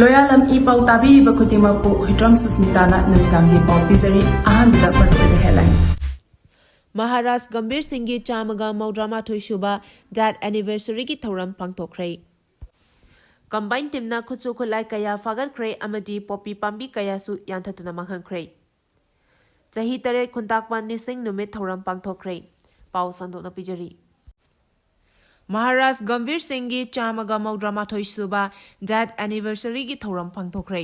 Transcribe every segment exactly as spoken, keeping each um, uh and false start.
ꯂꯣꯌꯥꯂꯝ E ꯄꯥꯎ ꯇꯥꯕꯤꯔꯤꯕ ꯈꯨꯗꯤꯡꯃꯛꯄꯨ ꯍꯨꯏꯗ꯭ꯔꯣꯝ ꯁꯨꯁꯃꯤꯇꯥꯅ ꯅꯨꯃꯤꯗꯥꯡꯒꯤ ꯄꯥꯎ ꯄꯤꯖꯔꯤ꯫ ꯑꯍꯥꯟꯕꯗ ꯃꯔꯨꯑꯣꯏꯕ headline꯫ ꯃꯍꯥꯔꯥꯖ ꯒꯝꯚꯤꯔ ꯁꯤꯡꯒꯤ ꯆꯥꯝꯃꯒ ꯃꯧꯗ꯭ꯔꯥ ꯃꯥꯊꯣꯏ ꯁꯨꯕ death anniversary ꯒꯤ ꯊꯧꯔꯝ ꯄꯥꯡꯊꯣꯛꯈ꯭ꯔꯦ꯫ Combine team ꯅ ꯈꯨꯠꯁꯨ ꯈꯨꯠꯂꯥꯏ ꯀꯌꯥ ꯐꯥꯒꯠꯈ꯭ꯔꯦ ꯑꯃꯗꯤ ꯄꯣꯄꯤ ꯄꯥꯝꯕꯤ ꯀꯌꯥꯁꯨ ꯌꯥꯟꯊꯠꯇꯨꯅ ꯃꯥꯡꯍꯟꯈ꯭ꯔꯦ꯫ ꯆꯍꯤ ꯇꯔꯦꯠ ꯈꯨꯟꯇꯥꯛꯄ ꯅꯤꯡꯁꯤꯡ ꯅꯨꯃꯤꯠ ꯊꯧꯔꯝ ꯄꯥꯡꯊꯣꯛꯈ꯭ꯔꯦ꯫ ꯄꯥꯎ ꯁꯟꯗꯣꯛꯅ ꯄꯤꯖꯔꯤ꯫ ꯃꯍꯥꯔꯥꯖ ꯒꯝꯚꯤꯔ ꯁꯤꯡꯒꯤ ꯆꯥꯝꯃꯒ ꯃꯧꯗ꯭ꯔꯥ ꯃꯥꯊꯣꯏ ꯁꯨꯕ death anniversary ꯒꯤ ꯊꯧꯔꯝ ꯄꯥꯡꯊꯣꯛꯈ꯭ꯔꯦ꯫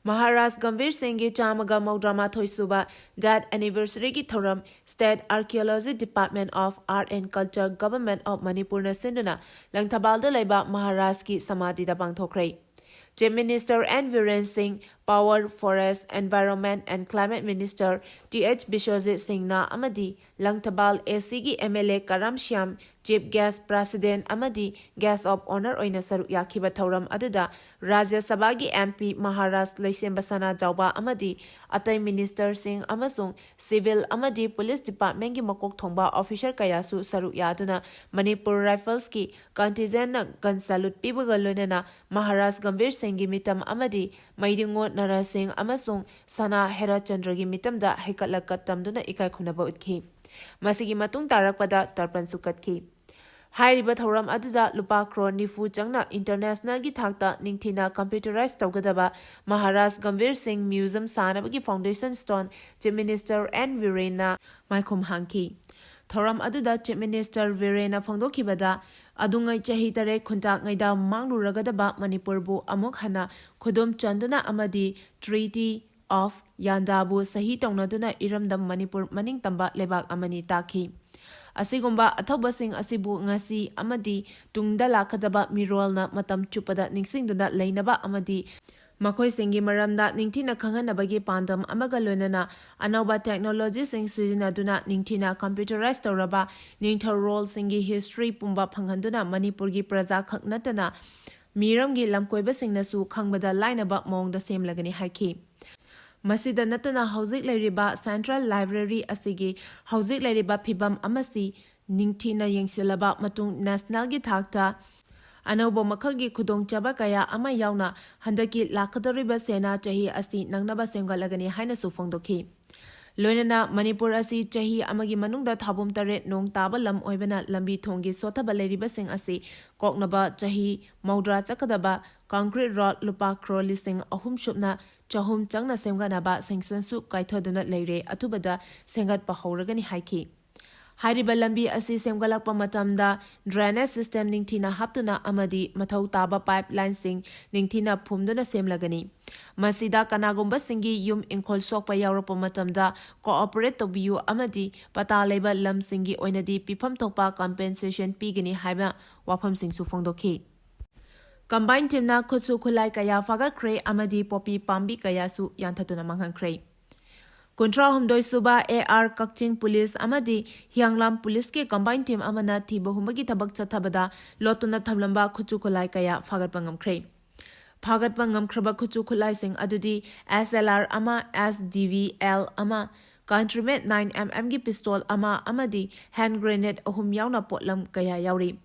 ꯃꯍꯥꯔꯥꯖ ꯒꯝꯚꯤꯔ ꯁꯤꯡꯒꯤ ꯆꯥꯝꯃꯒ ꯃꯧꯗ꯭ꯔꯥ ꯃꯥꯊꯣꯏ ꯁꯨꯕ death anniversary ꯒꯤ ꯊꯧꯔꯝ State Archaeology Department of Art and Culture, Government of Manipur ꯅ ꯁꯤꯟꯗꯨꯅ ꯂꯪꯊꯕꯥꯜꯗ ꯂꯩꯕ ꯃꯍꯥꯔꯥꯖꯀꯤ ꯁꯃꯥꯙꯤꯗ ꯄꯥꯡꯊꯣꯛꯈ꯭ꯔꯦ꯫ Chief Minister N ꯕꯤꯔꯦꯟ ꯁꯤꯡ, Power, Forest, Environment and Climate Minister T H Biswajit ꯁꯤꯡꯅ ꯑꯃꯗꯤ ꯂꯪꯊꯕꯥꯜ ꯑꯦ ꯁꯤꯒꯤ M L A Karam Shyam, Chief Guest, President ꯑꯃꯗꯤ Guest of Honour ꯑꯣꯏꯅ ꯁꯔꯨꯛ ꯌꯥꯈꯤꯕ ꯊꯧꯔꯝ ꯑꯗꯨꯗ ꯔꯥꯖ꯭ꯌ ꯁꯚꯥꯒꯤ ꯑꯦꯝ ꯄꯤ ꯃꯍꯥꯔꯥꯖ ꯂꯩꯁꯦꯝꯕ ꯁꯅꯥꯖꯥꯎꯕ ꯑꯃꯗꯤ ꯑꯇꯩ minister ꯁꯤꯡ ꯑꯃꯁꯨꯡ civil ꯑꯃꯗꯤ police department ꯀꯤ ꯃꯀꯣꯛ ꯊꯣꯡꯕ officer ꯀꯌꯥꯁꯨ ꯁꯔꯨꯛ ꯌꯥꯗꯨꯅ ꯃꯅꯤꯄꯨꯔ Rifles ꯀꯤ contingent ꯅ gun salute ꯄꯤꯕꯒ ꯂꯣꯏꯅꯅ ꯃꯍꯥꯔꯥꯖ ꯒꯝꯚꯤꯔ ꯁꯤꯡꯒꯤ ꯃꯤꯇꯝ ꯑꯃꯗꯤ ꯃꯩꯔꯤꯉꯣꯠ ꯅꯔꯥ ꯁꯤꯡ ꯑꯃꯁꯨꯡ ꯁꯅꯥ ꯍꯦꯔꯥꯆꯟꯗ꯭ꯔꯒꯤ ꯃꯤꯇꯝꯗ ꯍꯩꯀꯠ ꯂꯛꯀꯠ ꯇꯝꯗꯨꯅ ꯏꯀꯥꯏ ꯈꯨꯝꯅꯕ ꯎꯠꯈꯤ꯫ ꯃꯁꯤꯒꯤ ꯃꯇꯨꯡ ꯇꯥꯔꯛꯄꯗ ꯇꯔꯄꯟꯁꯨ ꯀꯠꯈꯤ꯫ ꯍꯥꯏꯔꯤꯕ ꯊꯧꯔꯝ ꯑꯗꯨꯗ ꯂꯨꯄꯥ ꯀ꯭ꯔꯣꯔ ꯅꯤꯐꯨ ꯆꯪꯅ international ꯒꯤ ꯊꯥꯛꯇ ꯅꯤꯡꯊꯤꯅ computerize ꯇꯧꯒꯗꯕ ꯃꯍꯥꯔꯥꯖ ꯒꯝꯚꯤꯔ ꯁꯤꯡ museum ꯁꯥꯅꯕꯒꯤ foundation stone Chief Minister N ꯕꯤꯔꯦꯟꯅ ꯃꯥꯏꯈꯨꯝ ꯍꯥꯡꯈꯤ꯫ ꯊꯧꯔꯝ ꯑꯗꯨꯗ Chief Minister ꯕꯤꯔꯦꯟꯅ ꯐꯣꯡꯗꯣꯛꯈꯤꯕꯗ, ꯑꯗꯨꯉꯩ ꯆꯍꯤ ꯇꯔꯦꯠ ꯈꯨꯟꯇꯥꯛꯉꯩꯗ ꯃꯥꯡꯂꯨꯔꯒꯗꯕ ꯃꯅꯤꯄꯨꯔꯕꯨ ꯑꯃꯨꯛ ꯍꯟꯅ ꯈꯨꯗꯨꯝ ꯆꯟꯗꯨꯅ ꯑꯃꯗꯤ Treaty of ꯌꯥꯟꯗꯥꯕꯨ ꯁꯍꯤ ꯇꯧꯅꯗꯨꯅ ꯏꯔꯝꯗꯝ ꯃꯅꯤꯄꯨꯔ ꯃꯅꯤꯡꯇꯝꯕ ꯂꯩꯕꯥꯛ ꯑꯃꯅꯤ ꯇꯥꯛꯈꯤ꯫ ꯑꯁꯤꯒꯨꯝꯕ ꯑꯊꯧꯕꯁꯤꯡ ꯑꯁꯤꯕꯨ ꯉꯁꯤ ꯑꯃꯗꯤ ꯇꯨꯡꯗ ꯂꯥꯛꯀꯗꯕ ꯃꯤꯔꯣꯜꯅ ꯃꯇꯝ ꯆꯨꯞꯄꯗ ꯅꯤꯡꯁꯤꯡꯗꯨꯅ ꯂꯩꯅꯕ ꯑꯃꯗꯤ ꯃꯈꯣꯏꯁꯤꯡꯒꯤ ꯃꯔꯝꯗ ꯅꯤꯡꯊꯤꯅ ꯈꯪꯍꯟꯅꯕꯒꯤ ꯄꯥꯟꯗꯝ ꯑꯃꯒ ꯂꯣꯏꯅꯅ ꯑꯅꯧꯕ technology ꯁꯤꯡ ꯁꯤꯖꯤꯟꯅꯗꯨꯅ ꯅꯤꯡꯊꯤꯅ computerize ꯇꯧꯔꯕ ꯅꯤꯡꯊꯧꯔꯣꯜꯁꯤꯡꯒꯤ history ꯄꯨꯝꯕ ꯐꯪꯍꯟꯗꯨꯅ ꯃꯅꯤꯄꯨꯔꯒꯤ ꯄ꯭ꯔꯖꯥ ꯈꯛ ꯅꯠꯇꯅ ꯃꯤꯔꯝꯒꯤ ꯂꯝꯀꯣꯏꯕꯁꯤꯡꯅꯁꯨ ꯈꯪꯕꯗ ꯂꯥꯏꯅꯕ ꯃꯑꯣꯡꯗ ꯁꯦꯝꯂꯒꯅꯤ ꯍꯥꯏꯈꯤ꯫ ꯃꯁꯤꯗ ꯅꯠꯇꯅ ꯍꯧꯖꯤꯛ ꯂꯩꯔꯤꯕ Central Library ꯑꯁꯤꯒꯤ ꯍꯧꯖꯤꯛ ꯂꯩꯔꯤꯕ ꯐꯤꯕꯝ ꯑꯃꯁꯤ ꯅꯤꯡꯊꯤꯅ ꯌꯦꯡꯁꯤꯜꯂꯕ ꯃꯇꯨꯡ national ꯒꯤ ꯊꯥꯛꯇ ꯑꯅꯧꯕ ꯃꯈꯜꯒꯤ ꯈꯨꯗꯣꯡꯆꯥꯕ ꯀꯌꯥ ꯑꯃ ꯌꯥꯎꯅ ꯍꯟꯗꯛꯀꯤ ꯂꯥꯛꯀꯗꯧꯔꯤꯕ ꯁꯦꯅꯥ ꯆꯍꯤ ꯑꯁꯤ ꯅꯪꯅꯕ ꯁꯦꯝꯒꯠꯂꯒꯅꯤ ꯍꯥꯏꯅꯁꯨ ꯐꯣꯡꯗꯣꯛꯈꯤ꯫ ꯂꯣꯏꯅꯅ ꯃꯅꯤꯄꯨꯔ ꯑꯁꯤ ꯆꯍꯤ ꯑꯃꯒꯤ ꯃꯅꯨꯡꯗ ꯊꯥꯕꯨꯝ ꯇꯔꯦꯠ ꯅꯣꯡ ꯇꯥꯕ ꯂꯝ ꯑꯣꯏꯕꯅ ꯂꯝꯕꯤ ꯊꯣꯡꯒꯤ ꯁꯣꯠꯊꯕ ꯂꯩꯔꯤꯕꯁꯤꯡ ꯑꯁꯤ ꯀꯣꯛꯅꯕ ꯆꯍꯤ ꯃꯧꯗ꯭ꯔꯥ ꯆꯠꯀꯗꯕ concrete road ꯂꯨꯄꯥ ꯀ꯭ꯔꯣꯔ ꯂꯤꯁꯤꯡ ꯑꯍꯨꯝ ꯁꯨꯞꯅ ꯆꯍꯨꯝ ꯆꯪꯅ ꯁꯦꯝꯒꯠꯅꯕ sanctionꯁꯨ ꯀꯥꯏꯊꯗꯨꯅ ꯂꯩꯔꯦ, ꯑꯊꯨꯕꯗ ꯁꯦꯝꯒꯠꯄ ꯍꯧꯔꯒꯅꯤ ꯍꯥꯏꯈꯤ꯫ ꯍꯥꯏꯔꯤꯕ ꯂꯝꯕꯤ ꯑꯁꯤ ꯁꯦꯝꯒꯠꯂꯛꯄ ꯃꯇꯝꯗ drainage system ꯅꯤꯡꯊꯤꯅ ꯍꯥꯞꯇꯨꯅ ꯑꯃꯗꯤ ꯃꯊꯧ ꯇꯥꯕ pipe lineꯁꯤꯡ ꯅꯤꯡꯊꯤꯅ ꯐꯨꯝꯗꯨꯅ ꯁꯦꯝꯂꯒꯅꯤ꯫ ꯃꯁꯤꯗ ꯀꯅꯥꯒꯨꯝꯕꯁꯤꯡꯒꯤ ꯌꯨꯝ ꯏꯪꯈꯣꯜ ꯁꯣꯛꯄ ꯌꯥꯎꯔꯛꯄ ꯃꯇꯝꯗ cooperate ꯇꯧꯕꯤꯌꯨ ꯑꯃꯗꯤ ꯄꯇꯥ ꯂꯩꯕ ꯂꯝꯁꯤꯡꯒꯤ ꯑꯣꯏꯅꯗꯤ ꯄꯤꯐꯝ ꯊꯣꯛꯄ compensation ꯄꯤꯒꯅꯤ ꯍꯥꯏꯕ ꯋꯥꯐꯝꯁꯤꯡꯁꯨ ꯐꯣꯡꯗꯣꯛꯈꯤ꯫ Combined teamꯅ ꯈꯨꯠꯁꯨ ꯈꯨꯠꯂꯥꯏ ꯀꯌꯥ ꯐꯥꯒꯠꯈ꯭ꯔꯦ ꯑꯃꯗꯤ ꯄꯣꯄꯤ ꯄꯥꯝꯕꯤ ꯀꯌꯥꯁꯨ ꯌꯥꯟꯊꯠꯇꯨꯅ ꯃꯥꯡꯍꯟꯈ꯭ꯔꯦ꯫ ꯀꯨꯟꯊ꯭ꯔꯥ ꯍꯨꯝꯗꯣꯏ ꯁꯨꯕ AR ꯀꯛꯆꯤꯡ ꯄꯨꯂꯤꯁ ꯑꯃꯗꯤ ꯍꯤꯌꯥꯡꯂꯝ ꯄꯨꯂꯤꯁꯀꯤ combined team ꯑꯃꯅ ꯊꯤꯕ ꯍꯨꯝꯕꯒꯤ ꯊꯕꯛ ꯆꯠꯊꯕꯗ ꯂꯣꯠꯇꯨꯅ ꯊꯝꯂꯝꯕ ꯈꯨꯠꯁꯨ ꯈꯨꯠꯂꯥꯏ ꯀꯌꯥ ꯐꯥꯒꯠꯄ ꯉꯝꯈ꯭ꯔꯦ꯫ ꯐꯥꯒꯠꯄ ꯉꯝꯈ꯭ꯔꯕ ꯈꯨꯠꯁꯨ ꯈꯨꯠꯂꯥꯏꯁꯤꯡ ꯑꯗꯨꯗꯤ SLR ꯑꯃ, SDVL ꯑꯃ, Countryman nine MMꯒꯤ pistol ꯑꯃ ꯑꯃꯗꯤ hand grenade ꯑꯍꯨꯝ ꯌꯥꯎꯅ ꯄꯣꯠꯂꯝ ꯀꯌꯥ ꯌꯥꯎꯔꯤ꯫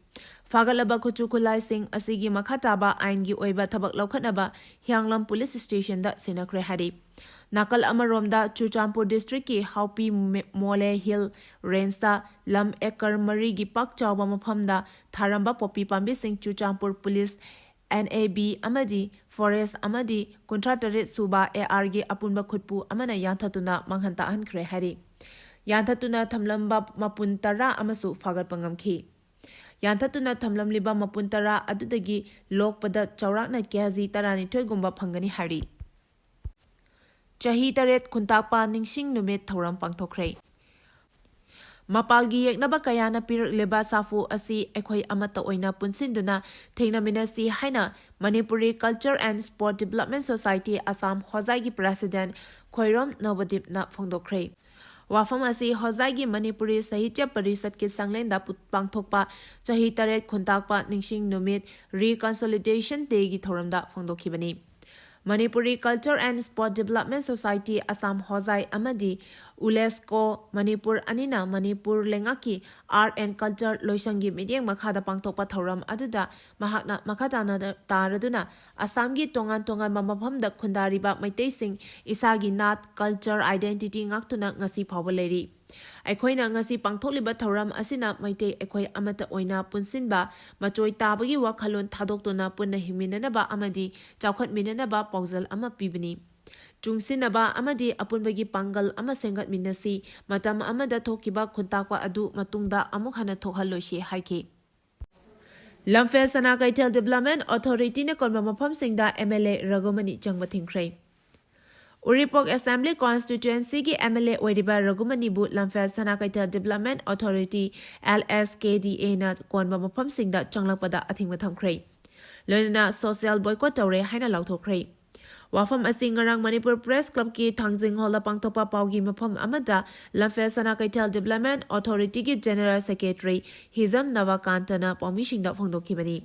ꯐꯥꯒꯠꯂꯕ ꯈꯨꯠꯁꯨ ꯈꯨꯠꯂꯥꯏꯁꯤꯡ ꯑꯁꯤꯒꯤ ꯃꯈꯥ ꯇꯥꯕ ꯑꯥꯏꯟꯒꯤ ꯑꯣꯏꯕ ꯊꯕꯛ ꯂꯧꯈꯠꯅꯕ ꯍꯤꯌꯥꯡꯂꯝ ꯄꯨꯂꯤꯁ ꯁ꯭ꯇꯦꯁꯟꯗ ꯁꯤꯟꯅꯈ꯭ꯔꯦ ꯍꯥꯏꯔꯤ꯫ ꯅꯥꯀꯜ ꯑꯃꯔꯣꯝꯗ ꯆꯨꯔꯆꯥꯟꯄꯨꯔ districtꯀꯤ ꯍꯥꯎꯄꯤ ꯃꯦ-, ꯃꯣꯂꯦ Hill Rangeꯇ ꯂꯝ acre ꯃꯔꯤꯒꯤ ꯄꯥꯛ ꯆꯥꯎꯕ ꯃꯐꯝꯗ ꯊꯥꯔꯝꯕ ꯄꯣꯄꯤ ꯄꯥꯝꯕꯤꯁꯤꯡ ꯆꯨꯔꯆꯥꯟꯄꯨꯔ ꯄꯨꯂꯤꯁ, NAB ꯑꯃꯗꯤ forest ꯑꯃꯗꯤ ꯀꯨꯟꯊ꯭ꯔꯥ ꯇꯔꯦꯠ ꯁꯨꯕ ARꯒꯤ ꯑꯄꯨꯟꯕ ꯈꯨꯠꯄꯨ ꯑꯃꯅ ꯌꯥꯟꯊꯠꯇꯨꯅ ꯃꯥꯡꯍꯟ ꯇꯥꯛꯍꯟꯈ꯭ꯔꯦ ꯍꯥꯏꯔꯤ꯫ ꯌꯥꯟꯊꯠꯇꯨꯅ ꯊꯝꯂꯝꯕ ꯃꯄꯨꯟ ꯇꯔꯥ ꯑꯃꯁꯨ ꯐꯥꯒꯠꯄ ꯉꯝꯈꯤ꯫ ꯌꯥꯟꯊꯠꯇꯨꯅ ꯊꯝꯂꯝꯂꯤꯕ ꯃꯄꯨꯟ ꯇꯔꯥ ꯑꯗꯨꯗꯒꯤ ꯂꯣꯛꯄꯗ ꯆꯥꯎꯔꯥꯛꯅ KG ꯇꯔꯥꯅꯤꯊꯣꯏꯒꯨꯝꯕ ꯐꯪꯒꯅꯤ ꯍꯥꯏꯔꯤ꯫ ꯆꯍꯤ ꯇꯔꯦꯠ ꯈꯨꯟꯇꯥꯛꯄ ꯅꯤꯡꯁꯤꯡ ꯅꯨꯃꯤꯠ ꯊꯧꯔꯝ ꯄꯥꯡꯊꯣꯛꯈ꯭ꯔꯦ꯫ ꯃꯄꯥꯜꯒꯤ ꯌꯦꯛꯅꯕ ꯀꯌꯥꯅ ꯄꯤꯔꯛꯂꯤꯕ ꯁꯥꯐꯨ ꯑꯁꯤ ꯑꯩꯈꯣꯏ ꯑꯃꯠꯇ ꯑꯣꯏꯅ ꯄꯨꯟꯁꯤꯟꯗꯨꯅ ꯊꯦꯡꯅꯃꯤꯟꯅꯁꯤ ꯍꯥꯏꯅ Manipuri Culture and Sport Development Society Assam ꯍꯣꯖꯥꯏꯒꯤ president Khoirom ꯅꯕꯗꯤꯞꯅ ꯐꯣꯡꯗꯣꯛꯈ꯭ꯔꯦ꯫ ꯋꯥꯐꯝ ꯑꯁꯤ ꯍꯣꯖꯥꯏꯒꯤ ꯃꯅꯤꯄꯨꯔꯤ ꯁꯥꯍꯤꯇ꯭ꯌ ꯄꯔꯤꯁꯠꯀꯤ ꯁꯪꯂꯦꯟꯗ ꯄꯨ-, ꯄꯥꯡꯊꯣꯛꯄ ꯆꯍꯤ ꯇꯔꯦꯠ ꯈꯨꯟꯇꯥꯛꯄ ꯅꯤꯡꯁꯤꯡ ꯅꯨꯃꯤꯠ Reconsolidation Dayꯒꯤ ꯊꯧꯔꯝꯗ ꯐꯣꯡꯗꯣꯛꯈꯤꯕꯅꯤ꯫ Manipuri Culture and Sport Development Society, Assam ꯍꯣꯖꯥꯏ ꯑꯃꯗꯤ UNESCO ꯃꯅꯤꯄꯨꯔ ꯑꯅꯤꯅ ꯃꯅꯤꯄꯨꯔ ꯂꯩꯉꯥꯛꯀꯤ Art and Culture ꯂꯣꯏꯁꯪꯒꯤ ꯃꯤꯠꯌꯦꯡ ꯃꯈꯥꯗ ꯄꯥꯡꯊꯣꯛꯄ ꯊꯧꯔꯝ ꯑꯗꯨꯗ ꯃꯍꯥꯛꯅ ꯃꯈꯥ ꯇꯥꯅ ꯇꯥꯔꯗꯨꯅ ꯑꯁꯥꯝꯒꯤ ꯇꯣꯉꯥꯟ ꯇꯣꯉꯥꯟꯕ ꯃꯐꯝꯗ ꯈꯨꯟꯗꯥꯔꯤꯕ ꯃꯩꯇꯩꯁꯤꯡ ꯏꯁꯥꯒꯤ ꯅꯥꯠ, culture, identity ꯉꯥꯛꯇꯨꯅ ꯉꯁꯤ ꯐꯥꯎꯕ ꯂꯩꯔꯤ꯫ ꯑꯩꯈꯣꯏꯅ ꯉꯁꯤ ꯄꯥꯡꯊꯣꯛꯂꯤꯕ ꯊꯧꯔꯝ ꯑꯁꯤꯅ ꯃꯩꯇꯩ ꯑꯩꯈꯣꯏ ꯑꯃꯠꯇ ꯑꯣꯏꯅ ꯄꯨꯟꯁꯤꯟꯕ, ꯃꯆꯣꯏ ꯇꯥꯕꯒꯤ ꯋꯥꯈꯜꯂꯣꯟ ꯊꯥꯗꯣꯛꯇꯨꯅ ꯄꯨꯟꯅ ꯍꯤꯡꯃꯤꯟꯅꯅꯕ ꯑꯃꯗꯤ ꯆꯥꯎꯈꯠꯃꯤꯟꯅꯅꯕ ꯄꯥꯎꯖꯦꯜ ꯑꯃ ꯄꯤꯕꯅꯤ꯫ ꯆꯨꯡꯁꯤꯟꯅꯕ ꯑꯃꯗꯤ ꯑꯄꯨꯟꯕꯒꯤ ꯄꯥꯡꯒꯜ ꯑꯃ ꯁꯦꯝꯒꯠꯃꯤꯟꯅꯁꯤ, ꯃꯇꯝ ꯑꯃꯗ ꯊꯣꯛꯈꯤꯕ ꯈꯨꯟꯇꯥꯛꯄ ꯑꯗꯨ ꯃꯇꯨꯡꯗ ꯑꯃꯨꯛ ꯍꯟꯅ ꯊꯣꯛꯍꯜꯂꯣꯏꯁꯤ ꯍꯥꯏꯈꯤ꯫ ꯂꯝꯐꯦꯜ ꯁꯅꯥ ꯀꯩꯊꯦꯜ Development Authorityꯅ ꯀꯣꯟꯕ ꯃꯐꯝꯁꯤꯡꯗ MLA ꯔꯘꯨꯃꯅꯤ ꯆꯪꯕ ꯊꯤꯡꯈ꯭ꯔꯦ꯫ ꯎꯔꯤꯄꯣꯛ Assembly Constituencyꯒꯤ MLA ꯑꯣꯏꯔꯤꯕ ꯔꯘꯨꯃꯅꯤꯕꯨ ꯂꯝꯐꯦꯜ ꯁꯅꯥ ꯀꯩꯊꯦꯜ Development Authority, LSKDAꯅ ꯀꯣꯟꯕ ꯃꯐꯝꯁꯤꯡꯗ ꯆꯪꯂꯛꯄꯗ ꯑꯊꯤꯡꯕ ꯊꯝꯈ꯭ꯔꯦ꯫ ꯂꯣꯏꯅꯅ social boycott ꯇꯧꯔꯦ ꯍꯥꯏꯅ ꯂꯥꯎꯊꯣꯛꯈ꯭ꯔꯦ꯫ ꯋꯥꯐꯝ ꯑꯁꯤ ꯉꯔꯥꯡ ꯃꯅꯤꯄꯨꯔ Press Clubꯀꯤ ꯊꯥꯡꯖꯤꯡ ꯍꯣꯜꯗ ꯄꯥꯡꯊꯣꯛꯄ ꯄꯥꯎꯒꯤ ꯃꯐꯝ ꯑꯃꯗ ꯂꯝꯐꯦꯜ ꯁꯅꯥ ꯀꯩꯊꯦꯜ Development Authorityꯒꯤ General Secretary ꯍꯤꯖꯝ ꯅꯕꯀꯥꯟꯇꯅ ꯄꯥꯎꯃꯤꯁꯤꯡꯗ ꯐꯣꯡꯗꯣꯛꯈꯤꯕꯅꯤ꯫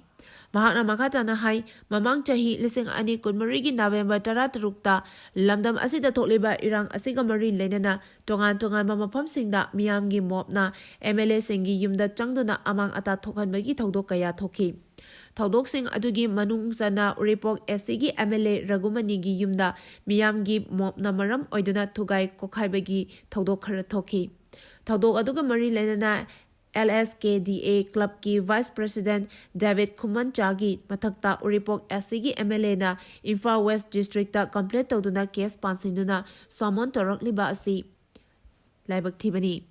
ꯃꯍꯥꯛꯅ ꯃꯈꯥ ꯇꯥꯅ ꯍꯥꯏ, ꯃꯃꯥꯡ ꯆꯍꯤ ꯂꯤꯁꯤꯡ ꯑꯅꯤ ꯀꯨꯟꯃꯔꯤꯒꯤ November ꯇꯔꯥꯇꯔꯨꯛꯇ ꯂꯝꯗꯝ ꯑꯁꯤꯗ ꯊꯣꯛꯂꯤꯕ ꯏꯔꯥꯡ ꯑꯁꯤꯒ ꯃꯔꯤ ꯂꯩꯅꯅ ꯇꯣꯉꯥꯟ ꯇꯣꯉꯥꯟꯕ ꯃꯐꯝꯁꯤꯡꯗ ꯃꯤꯌꯥꯝꯒꯤ ꯃꯣꯞꯅ MLAꯁꯤꯡꯒꯤ ꯌꯨꯝꯗ ꯆꯪꯗꯨꯅ ꯑꯃꯥꯡ ꯑꯇꯥ ꯊꯣꯛꯍꯟꯕꯒꯤ ꯊꯧꯗꯣꯛ ꯀꯌꯥ ꯊꯣꯛꯈꯤ꯫ ꯊꯧꯗꯣꯛꯁꯤꯡ ꯑꯗꯨꯒꯤ ꯃꯅꯨꯡ ꯆꯟꯅ ꯎꯔꯤꯄꯣꯛ SCꯒꯤ MLA ꯔꯘꯨꯃꯅꯤꯒꯤ ꯌꯨꯝꯗ ꯃꯤꯌꯥꯝꯒꯤ ꯃꯣꯞꯅ ꯃꯔꯝ ꯑꯣꯏꯗꯨꯅ ꯊꯨꯒꯥꯏ ꯀꯣꯛꯈꯥꯏꯕꯒꯤ ꯊꯧꯗꯣꯛ ꯈꯔ ꯊꯣꯛꯈꯤ꯫ ꯊꯧꯗꯣꯛ ꯑꯗꯨꯒ ꯃꯔꯤ ꯂꯩꯅꯅ LSKDA Clubꯀꯤ Vice President David ꯈꯨꯃꯟꯆꯥꯒꯤ ꯃꯊꯛꯇ ꯎꯔꯤꯄꯣꯛ SCꯒꯤ MLAꯅ ꯏꯝꯐꯥꯜ West Districtꯇ complaint ꯇꯧꯗꯨꯅ case ꯄꯥꯟꯁꯤꯟꯗꯨꯅ summon ꯇꯧꯔꯛꯂꯤꯕ ꯑꯁꯤ ꯂꯥꯏꯕꯛ ꯊꯤꯕꯅꯤ꯫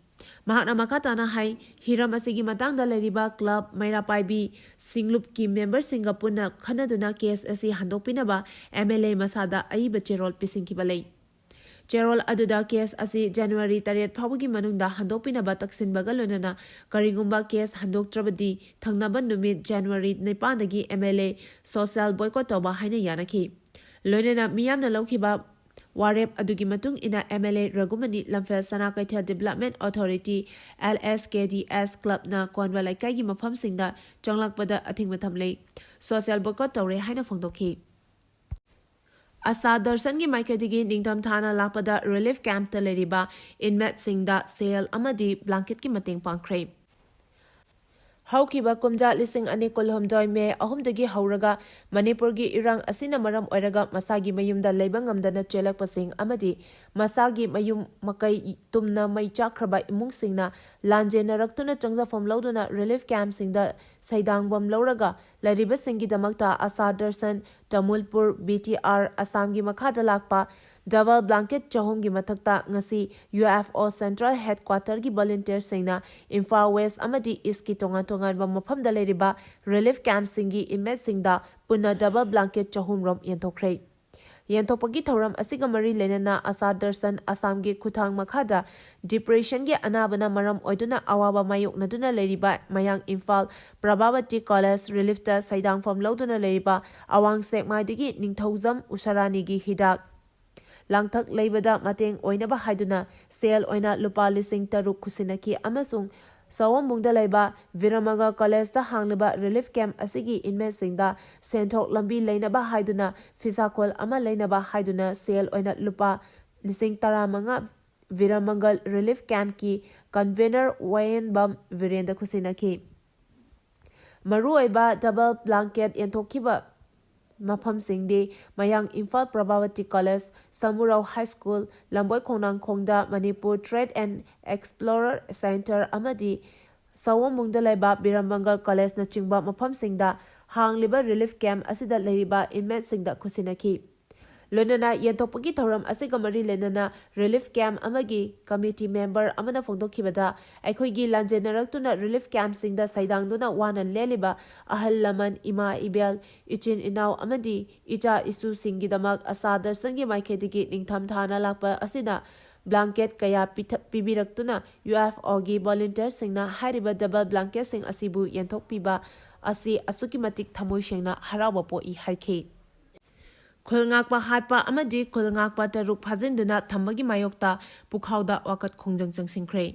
ꯃꯍꯥꯛꯅ ꯃꯈꯥ ꯇꯥꯅ ꯍꯥꯏ, ꯍꯤꯔꯝ ꯑꯁꯤꯒꯤ ꯃꯇꯥꯡꯗ ꯂꯩꯔꯤꯕ club ꯃꯩꯔꯥ ꯄꯥꯏꯕꯤ ꯁꯤꯡꯂꯨꯞꯀꯤ memberꯁꯤꯡꯒ ꯄꯨꯟꯅ ꯈꯟꯅꯗꯨꯅ case ꯑꯁꯤ ꯍꯟꯗꯣꯛꯄꯤꯅꯕ MLA ꯃꯁꯥꯗ ꯑꯏꯕ ꯆꯦꯔꯣꯜ ꯄꯤꯁꯤꯟꯈꯤꯕ ꯂꯩ꯫ ꯆꯦꯔꯣꯜ ꯑꯗꯨꯗ case ꯑꯁꯤ January ꯇꯔꯦꯠ ꯐꯥꯎꯕꯒꯤ ꯃꯅꯨꯡꯗ ꯍꯟꯗꯣꯛꯄꯤꯅꯕ ꯇꯛꯁꯤꯟꯕꯒ ꯂꯣꯏꯅꯅ ꯀꯔꯤꯒꯨꯝꯕ case ꯍꯟꯗꯣꯛꯇ꯭ꯔꯕꯗꯤ ꯊꯪꯅꯕ ꯅꯨꯃꯤꯠ January ꯅꯤꯄꯥꯟꯗꯒꯤ MLA social boycott ꯇꯧꯕ ꯍꯥꯏꯅ ꯌꯥꯅꯈꯤ꯫ ꯂꯣꯏꯅꯅ ꯃꯤꯌꯥꯝꯅ ꯂꯧꯈꯤꯕ ꯋꯥꯔꯦꯞ ꯑꯗꯨꯒꯤ ꯃꯇꯨꯡ ꯏꯟꯅ MLA ꯔꯘꯨꯃꯅꯤ ꯂꯝꯐꯦꯜ ꯁꯅꯥ ꯀꯩꯊꯦꯜ Development Authority, LSKDS Clubꯅ ꯀꯣꯟꯕ ꯂꯩꯀꯥꯏꯒꯤ ꯃꯐꯝꯁꯤꯡꯗ ꯆꯪꯂꯛꯄꯗ ꯑꯊꯤꯡꯕ ꯊꯝꯂꯦ, social boycott ꯇꯧꯔꯦ ꯍꯥꯏꯅ ꯐꯣꯡꯗꯣꯛꯈꯤ꯫ ꯑꯁꯥ ꯗꯔꯁꯟꯒꯤ ꯃꯥꯏꯀꯩꯗꯒꯤ ꯅꯤꯡꯊꯝ ꯊꯥꯅ ꯂꯥꯛꯄꯗ ꯔꯤꯂꯤꯐ ꯀꯦꯝꯞꯇ ꯂꯩꯔꯤꯕ ꯏꯟꯃꯦꯠꯁꯤꯡꯗ ꯁꯦꯜ ꯑꯃꯗꯤ ꯕ꯭ꯂꯥꯡꯀꯦꯠꯀꯤ ꯃꯇꯦꯡ ꯄꯥꯡꯈ꯭ꯔꯦ꯫ ꯍꯧꯈꯤꯕ ꯀꯨꯝꯖꯥ ꯂꯤꯁꯤꯡ ꯑꯅꯤ ꯀꯨꯟꯍꯨꯝꯗꯣꯏ ꯃꯦ ꯑꯍꯨꯝꯗꯒꯤ ꯍꯧꯔꯒ ꯃꯅꯤꯄꯨꯔꯒꯤ ꯏꯔꯥꯡ ꯑꯁꯤꯅ ꯃꯔꯝ ꯑꯣꯏꯔꯒ ꯃꯁꯥꯒꯤ ꯃꯌꯨꯝꯗ ꯂꯩꯕ ꯉꯝꯗꯅ ꯆꯦꯜꯂꯛꯄꯁꯤꯡ ꯑꯃꯗꯤ ꯃꯁꯥꯒꯤ ꯃꯌꯨꯝ ꯃꯀꯩ ꯇꯨꯝꯅ ꯃꯩ ꯆꯥꯛꯈ꯭ꯔꯕ ꯏꯃꯨꯡꯁꯤꯡꯅ ꯂꯥꯟꯖꯦꯟꯅꯔꯛꯇꯨꯅ ꯆꯪꯖꯐꯝ ꯂꯧꯗꯨꯅ ꯔꯤꯂꯤꯐ ꯀꯦꯝꯞꯁꯤꯡꯗ ꯁꯩꯗꯥꯡꯐꯝ ꯂꯧꯔꯒ ꯂꯩꯔꯤꯕꯁꯤꯡꯒꯤꯗꯃꯛꯇ Asha Darshan, Tamulpur, B T R, ꯑꯁꯥꯝꯒꯤ ꯃꯈꯥꯗ ꯂꯥꯛꯄ ꯗꯕꯜ ꯕ꯭ꯂꯥꯡꯀꯦꯠ ꯆꯍꯨꯝꯒꯤ ꯃꯊꯛꯇ ꯉꯁꯤ ꯌꯨ ꯑꯦꯐ ꯑꯣ ꯁꯦꯟꯇ꯭ꯔꯦꯜ ꯍꯦꯗꯀ꯭ꯋꯥꯇꯔꯒꯤ ꯚꯣꯂꯨꯟꯇꯤꯌꯔꯁꯤꯡꯅ ꯏꯝꯐꯥꯜ ꯋꯦꯁ ꯑꯃꯗꯤ ꯏꯁꯀꯤ ꯇꯣꯉꯥꯟ ꯇꯣꯉꯥꯟꯕ ꯃꯐꯝꯗ ꯂꯩꯔꯤꯕ ꯔꯤꯂꯤꯐ ꯀꯦꯝꯞꯁꯤꯡꯒꯤ ꯏꯟꯃꯦꯠꯁꯤꯡꯗ ꯄꯨꯟꯅ ꯗꯕꯜ ꯕ꯭ꯂꯥꯡꯀꯦꯠ ꯆꯍꯨꯝ ꯔꯣꯝ ꯌꯦꯟꯊꯣꯛꯈ꯭ꯔꯦ꯫ ꯌꯦꯟꯊꯣꯛꯄꯒꯤ ꯊꯧꯔꯝ ꯑꯁꯤꯒ ꯃꯔꯤ ꯂꯩꯅꯅ ꯑꯁꯥ ꯗꯔꯁꯟ ꯑꯁꯥꯝꯒꯤ ꯈꯨꯠꯊꯥꯡ ꯃꯈꯥꯗ ꯗꯤꯄ꯭ꯔꯦꯁꯟꯒꯤ ꯑꯅꯥꯕꯅ ꯃꯔꯝ ꯑꯣꯏꯗꯨꯅ ꯑꯋꯥꯕ ꯃꯥꯌꯣꯛꯅꯗꯨꯅ ꯂꯩꯔꯤꯕ ꯃꯌꯥꯡ ꯏꯝꯐꯥꯜ ꯄ꯭ꯔꯚꯥꯕꯇꯤ ꯀꯣꯂꯦꯖ ꯔꯤꯂꯤꯐꯇ ꯁꯩꯗꯥꯡꯐꯝ ꯂꯧꯗꯨꯅ ꯂꯩꯔꯤꯕ ꯑꯋꯥꯡ ꯁꯦꯛꯃꯥꯏꯗꯒꯤ ꯅꯤꯡꯊꯧꯖꯝ ꯎꯁꯥꯔꯥꯅꯤꯒꯤ ꯍꯤꯗꯥꯛ ꯂꯥꯡꯊꯛ ꯂꯩꯕꯗ ꯃꯇꯦꯡ ꯑꯣꯏꯅꯕ ꯍꯥꯏꯗꯨꯅ ꯁꯦꯜ ꯑꯣꯏꯅ ꯂꯨꯄꯥ ꯂꯤꯁꯤꯡ ꯇꯔꯨꯛ ꯈꯨꯠꯁꯤꯟꯅꯈꯤ ꯑꯃꯁꯨꯡ ꯁꯑꯣꯝꯕꯨꯡꯗ ꯂꯩꯕ ꯚꯤꯔꯃꯒ ꯀꯣꯂꯦꯖꯇ ꯍꯥꯡꯂꯤꯕ ꯔꯤꯂꯤꯐ ꯀꯦꯝꯞ ꯑꯁꯤꯒꯤ ꯏꯟꯃꯦꯠꯁꯤꯡꯗ ꯁꯦꯟꯊꯣꯛ ꯂꯝꯕꯤ ꯂꯩꯅꯕ ꯍꯥꯏꯗꯨꯅ ꯐꯤꯁꯥꯈꯣꯜ ꯑꯃ ꯂꯩꯅꯕ ꯍꯥꯏꯗꯨꯅ ꯁꯦꯜ ꯑꯣꯏꯅ ꯂꯨꯄꯥ ꯂꯤꯁꯤꯡ ꯇꯔꯥꯃꯉꯥ ꯚꯤꯔꯃꯒꯜ ꯔꯤꯂꯤꯐ ꯀꯦꯝꯞꯀꯤ ꯀꯟꯚꯦꯅꯔ ꯋꯥꯌꯦꯟꯕꯝ ꯕꯤꯔꯦꯟꯗ ꯈꯨꯠꯁꯤꯟꯅꯈꯤ꯫ ꯃꯔꯨꯑꯣꯏꯕ ꯗꯕꯜ ꯕ꯭ꯂꯥꯡꯀꯦꯠ ꯌꯦꯟꯊꯣꯛꯈꯤꯕ ꯃꯐꯝꯁꯤꯡꯗꯤ ꯃꯌꯥꯡ Imphal Prabhabati college, Samurou high school, Lamboi ꯈꯣꯡꯅꯥꯡꯈꯣꯡꯗ Manipur trade and explorer centre ꯑꯃꯗꯤ ꯁꯑꯣꯝꯕꯨꯡꯗ ꯂꯩꯕ ꯕꯤꯔꯝꯕꯪꯒ ꯀꯣꯂꯦꯖꯅꯆꯤꯡꯕ ꯃꯐꯝꯁꯤꯡꯗ ꯍꯥꯡꯂꯤꯕ ꯔꯤꯂꯤꯐ ꯀꯦꯝꯞ ꯑꯁꯤꯗ ꯂꯩꯔꯤꯕ ꯏꯟꯃꯦꯠꯁꯤꯡꯗ ꯈꯨꯠꯁꯤꯟꯅꯈꯤ꯫ ꯂꯣꯏꯅꯅ ꯌꯦꯟꯊꯣꯛꯄꯒꯤ ꯊꯧꯔꯝ ꯑꯁꯤꯒ ꯃꯔꯤ ꯂꯩꯅꯅ ꯔꯤꯂꯤꯐ ꯀꯦꯝꯞ ꯑꯃꯒꯤ ꯀꯃꯤꯇꯤ ꯃꯦꯝꯕꯔ ꯑꯃꯅ ꯐꯣꯡꯗꯣꯛꯈꯤꯕꯗ, ꯑꯩꯈꯣꯏꯒꯤ ꯂꯥꯟꯖꯦꯟꯅꯔꯛꯇꯨꯅ ꯔꯤꯂꯤꯐ ꯀꯦꯝꯞꯁꯤꯡꯗ ꯁꯩꯗꯥꯡꯗꯨꯅ ꯋꯥꯅ ꯂꯦꯜꯂꯤꯕ ꯑꯍꯜ ꯂꯃꯟ, ꯏꯃꯥ ꯏꯕꯦꯜ, ꯏꯆꯤꯟ ꯏꯅꯥꯎ ꯑꯃꯗꯤ ꯏꯆꯥ ꯏꯁꯨꯁꯤꯡꯒꯤꯗꯃꯛ ꯑꯁꯥ ꯗꯔꯁꯟꯒꯤ ꯃꯥꯏꯀꯩꯗꯒꯤ ꯅꯤꯡꯊꯝ ꯊꯥꯅ ꯂꯥꯛꯄ ꯑꯁꯤꯅ ꯕ꯭ꯂꯥꯡꯀꯦꯠ ꯀꯌꯥ ꯄꯤꯊ-, ꯄꯤꯕꯤꯔꯛꯇꯨꯅ ꯌꯨ ꯑꯦꯐ ꯑꯣꯒꯤ ꯚꯣꯂꯨꯟꯇꯤꯌꯔꯁꯤꯡꯅ ꯍꯥꯏꯔꯤꯕ ꯗꯕꯜ ꯕ꯭ꯂꯥꯡꯀꯦꯠꯁꯤꯡ ꯑꯁꯤꯕꯨ ꯌꯦꯟꯊꯣꯛꯄꯤꯕ ꯑꯁꯤ ꯑꯁꯨꯛꯀꯤ ꯃꯇꯤꯛ ꯊꯃꯣꯏ ꯁꯦꯡꯅ ꯍꯔꯥꯎꯕ ꯄꯣꯛꯏ ꯍꯥꯏꯈꯤ꯫ ꯈꯨꯜ ꯉꯥꯛꯄ ꯍꯥꯠꯄ ꯑꯃꯗꯤ ꯈꯨꯜ ꯉꯥꯛꯄ ꯇꯔꯨꯛ ꯐꯥꯖꯤꯟꯗꯨꯅ ꯊꯝꯕꯒꯤ ꯃꯥꯌꯣꯛꯇ ꯄꯨꯈꯥꯎꯗ ꯋꯥꯀꯠ ꯈꯣꯡꯖꯪ ꯆꯪꯁꯤꯟꯈ꯭ꯔꯦ꯫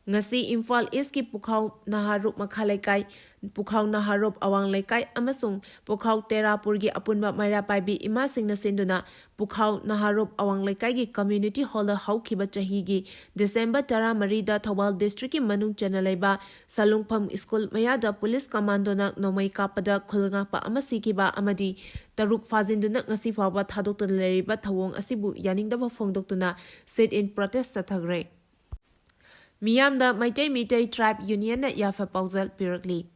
ꯉꯁꯤ ꯏꯝꯐꯥꯜ ꯏꯁꯀꯤ ꯄꯨꯈꯥꯎ ꯅꯍꯥꯔꯨꯞ ꯃꯈꯥ ꯂꯩꯀꯥꯏ, ꯄꯨꯈꯥꯎ ꯅꯍꯥꯔꯨꯞ ꯑꯋꯥꯡ ꯂꯩꯀꯥꯏ ꯑꯃꯁꯨꯡ ꯄꯨꯈꯥꯎ ꯇꯦꯔꯥꯄꯨꯔꯒꯤ ꯑꯄꯨꯟꯕ ꯃꯩꯔꯥ ꯄꯥꯏꯕꯤ ꯏꯃꯥꯁꯤꯡꯅ ꯁꯤꯟꯗꯨꯅ ꯄꯨꯈꯥꯎ ꯅꯍꯥꯔꯨꯞ ꯑꯋꯥꯡ ꯂꯩꯀꯥꯏꯒꯤ community hall ꯗ ꯍꯧꯈꯤꯕ ꯆꯍꯤꯒꯤ ꯗꯤꯁꯦꯝꯕꯔ ꯇꯔꯥꯃꯔꯤꯗ ꯊꯧꯕꯥꯜ district ꯀꯤ ꯃꯅꯨꯡ ꯆꯟꯅ ꯂꯩꯕ ꯁꯂꯨꯡꯐꯝ ꯁ꯭ꯀꯨꯜ ꯃꯌꯥꯗ ꯄꯨꯂꯤꯁ ꯀꯃꯥꯟꯗꯣꯅ ꯅꯣꯡꯃꯩ ꯀꯥꯞꯄꯗ ꯈꯨꯜ ꯉꯥꯛꯄ ꯑꯃ ꯁꯤꯈꯤꯕ ꯑꯃꯗꯤ ꯇꯔꯨꯛ ꯐꯥꯖꯤꯟꯗꯨꯅ ꯉꯁꯤ ꯐꯥꯎꯕ ꯊꯥꯗꯣꯛꯇꯅ ꯂꯩꯔꯤꯕ ꯊꯧꯑꯣꯡ ꯑꯁꯤꯕꯨ ꯌꯥꯅꯤꯡꯗꯕ ꯐꯣꯡꯗꯣꯛꯇꯨꯅ sit in protest ꯆꯠꯊꯈ꯭ꯔꯦ꯫ ꯃꯤꯌꯥꯝꯗ ꯃꯩꯇꯩ ꯃꯤꯇꯩ tribe union ꯅ ꯌꯥꯏꯐ ꯄꯥꯎꯖꯦꯜ ꯄꯤꯔꯛꯂꯤ꯫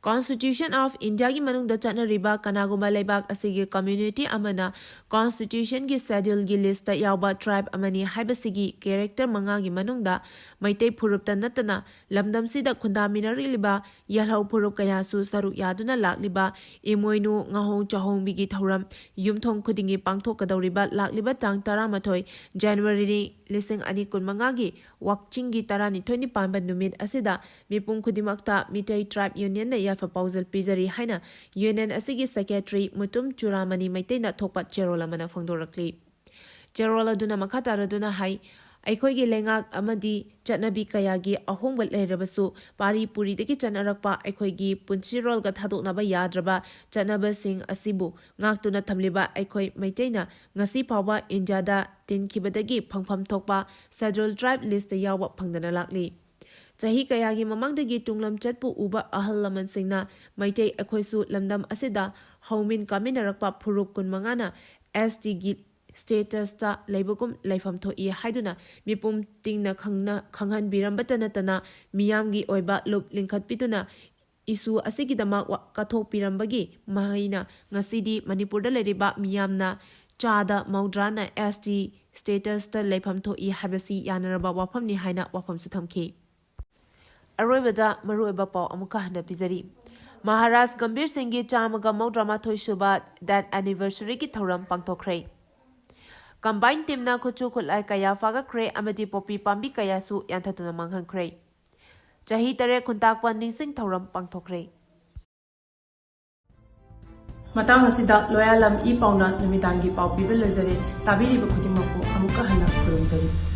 Constitution of India ꯒꯤ ꯃꯅꯨꯡꯗ ꯆꯠꯅꯔꯤꯕ ꯀꯅꯥꯒꯨꯝꯕ ꯂꯩꯕꯥꯛ ꯑꯁꯤꯒꯤ community ꯑꯃꯅ constitution ꯒꯤ schedule ꯒꯤ list ꯇ ꯌꯥꯎꯕ tribe ꯑꯃꯅꯤ ꯍꯥꯏꯕꯁꯤꯒꯤ character ꯃꯉꯥꯒꯤ ꯃꯅꯨꯡꯗ ꯃꯩꯇꯩ ꯐꯨꯔꯨꯞꯇ ꯅꯠꯇꯅ ꯂꯝꯗꯝꯁꯤꯗ ꯈꯨꯟꯗꯥꯃꯤꯟꯅꯔꯤꯕ ꯌꯦꯜꯍꯧ ꯐꯨꯔꯨꯞ ꯀꯌꯥꯁꯨ ꯁꯔꯨꯛ ꯌꯥꯗꯨꯅ ꯂꯥꯛꯂꯤꯕ ꯏꯃꯣꯏꯅꯨ ꯉꯥꯍꯣꯡ ꯆꯥꯍꯣꯡꯕꯤꯒꯤ ꯊꯧꯔꯝ ꯌꯨꯝꯊꯣꯡ ꯈꯨꯗꯤꯡꯒꯤ ꯄꯥꯡꯊꯣꯛꯀꯗꯧꯔꯤꯕ ꯂꯥꯛꯂꯤꯕ ꯇꯥꯡ ꯇꯔꯥꯃꯥꯊꯣꯏ January ꯂꯤꯁꯤꯡ ꯑꯅꯤ ꯀꯨꯟꯃꯉꯥꯒꯤ ꯋꯥꯛꯆꯤꯡꯒꯤ ꯇꯔꯥꯅꯤꯊꯣꯏꯅꯤ ꯄꯥꯟꯕ ꯅꯨꯃꯤꯠ ꯑꯁꯤꯗ ꯃꯤꯄꯨꯝ ꯈꯨꯗꯤꯡꯃꯛꯇ ꯃꯤꯇꯩ tribe union ꯅ ꯌꯥꯏꯐ ꯄꯥꯎꯖꯦꯜ ꯄꯤꯖꯔꯤ ꯍꯥꯏꯅ union ꯑꯁꯤꯒꯤ secretary ꯃꯨꯇꯨꯝ ꯆꯨꯔꯥꯃꯅꯤ ꯃꯩꯇꯩꯅ ꯊꯣꯛꯄ ꯆꯦꯔꯣꯜ ꯑꯃꯅ ꯐꯣꯡꯗꯣꯔꯛꯂꯤ꯫ ꯆꯦꯔꯣꯜ ꯑꯗꯨꯅ ꯃꯈꯥ ꯇꯥꯔꯗꯨꯅ ꯍꯥꯏ, ꯑꯩꯈꯣꯏꯒꯤ ꯂꯩꯉꯥꯛ ꯑꯃꯗꯤ ꯆꯠꯅꯕꯤ ꯀꯌꯥꯒꯤ ꯑꯍꯣꯡꯕ ꯂꯩꯔꯕꯁꯨ, ꯄꯥꯔꯤ ꯄꯨꯔꯤꯗꯒꯤ ꯆꯠꯅꯔꯛꯄ ꯑꯩꯈꯣꯏꯒꯤ ꯄꯨꯟꯁꯤꯔꯣꯜꯒ ꯊꯥꯗꯣꯛꯅꯕ ꯌꯥꯗ꯭ꯔꯕ ꯆꯠꯅꯕꯁꯤꯡ ꯑꯁꯤꯕꯨ ꯉꯥꯛꯇꯨꯅ ꯊꯝꯂꯤꯕ ꯑꯩꯈꯣꯏ ꯃꯩꯇꯩꯅ ꯉꯁꯤ ꯐꯥꯎꯕ ꯏꯟꯗꯤꯌꯥꯗ ꯇꯤꯟꯈꯤꯕꯗꯒꯤ ꯐꯪꯐꯝ ꯊꯣꯛꯄ schedule tribe list ꯇ ꯌꯥꯎꯕ ꯐꯪꯗꯅ ꯂꯥꯛꯂꯤ꯫ ꯆꯍꯤ ꯀꯌꯥꯒꯤ ꯃꯃꯥꯡꯗꯒꯤ ꯇꯨꯡꯂꯝꯆꯠꯄꯨ ꯎꯕ ꯑꯍꯜ ꯂꯃꯟꯁꯤꯡꯅ ꯃꯩꯇꯩ ꯑꯩꯈꯣꯏꯁꯨ ꯂꯝꯗꯝ ꯑꯁꯤꯗ ꯍꯧꯃꯤꯟ ꯀꯥꯃꯤꯟꯅꯔꯛꯄ ꯐꯨꯔꯨꯞ ꯀꯨꯟꯃꯉꯥꯅ S T ꯒꯤ status ꯇ ꯂꯩꯕꯒꯨꯝ ꯂꯩꯐꯝ ꯊꯣꯛꯏ ꯍꯥꯏꯗꯨꯅ ꯃꯤꯄꯨꯝ ꯇꯤꯡꯅ ꯈꯪꯅ-, ꯈꯪꯍꯟꯕꯤꯔꯝꯕꯇ ꯅꯠꯇꯅ ꯃꯤꯌꯥꯝꯒꯤ ꯑꯣꯏꯕ ꯂꯨꯞ ꯂꯤꯡꯈꯠꯄꯤꯗꯨꯅ issue ꯑꯁꯤꯒꯤꯗꯃꯛ ꯋꯥ-, ꯀꯠꯊꯣꯛꯄꯤꯔꯝꯕꯒꯤ ꯃꯍꯩꯅ ꯉꯁꯤꯗꯤ ꯃꯅꯤꯄꯨꯔꯗ ꯂꯩꯔꯤꯕ ꯃꯤꯌꯥꯝꯅ ꯆꯥꯗ ꯃꯧꯗ꯭ꯔꯥꯅ S T status ꯇ ꯂꯩꯐꯝ ꯊꯣꯛꯏ ꯍꯥꯏꯕꯁꯤ ꯌꯥꯅꯔꯕ ꯋꯥꯐꯝꯅꯤ ꯍꯥꯏꯅ ꯋꯥꯐꯝꯁꯨ ꯊꯝꯈꯤ꯫ ꯑꯔꯣꯏꯕꯗ ꯃꯔꯨꯑꯣꯏꯕ ꯄꯥꯎ ꯑꯃꯨꯛꯀ ꯍꯟꯅ ꯄꯤꯖꯔꯤ꯫ ꯃꯍꯥꯔꯥꯖ ꯒꯝꯚꯤꯔ ꯁꯤꯡꯒꯤ ꯆꯥꯝꯃꯒ ꯃꯧꯗ꯭ꯔꯥꯃꯥꯊꯣꯏ ꯁꯨꯕ death anniversary ꯒꯤ ꯊꯧꯔꯝ ꯄꯥꯡꯊꯣꯛꯈ꯭ꯔꯦ꯫ Combine team ꯅ ꯈꯨꯠꯁꯨ ꯈꯨꯠꯂꯥꯏ ꯀꯌꯥ ꯐꯥꯒꯠꯈ꯭ꯔꯦ ꯑꯃꯗꯤ ꯄꯣꯄꯤ ꯄꯥꯝꯕꯤ ꯀꯌꯥꯁꯨ ꯌꯥꯟꯊꯠꯇꯨꯅ ꯃꯥꯡꯍꯟꯈ꯭ꯔꯦ꯫ ꯆꯍꯤ ꯇꯔꯦꯠ ꯈꯨꯟꯇꯥꯛꯄ ꯅꯤꯡꯁꯤꯡ ꯊꯧꯔꯝ ꯄꯥꯡꯊꯣꯛꯈ꯭ꯔꯦ꯫ ꯃꯇꯥꯡ ꯑꯁꯤꯗ ꯂꯣꯌꯥꯂꯝ ꯏ ꯄꯥꯎꯅ ꯅꯨꯃꯤꯗꯥꯡꯒꯤ ꯄꯥꯎ ꯄꯤꯕ ꯂꯣꯏꯖꯔꯦ꯫ ꯇꯥꯕꯤꯔꯤꯕ ꯈꯨꯗꯤꯡꯃꯛꯄꯨ ꯑꯃꯨꯛꯀ ꯍꯟꯅ ꯈꯨꯔꯨꯝꯖꯔꯤ꯫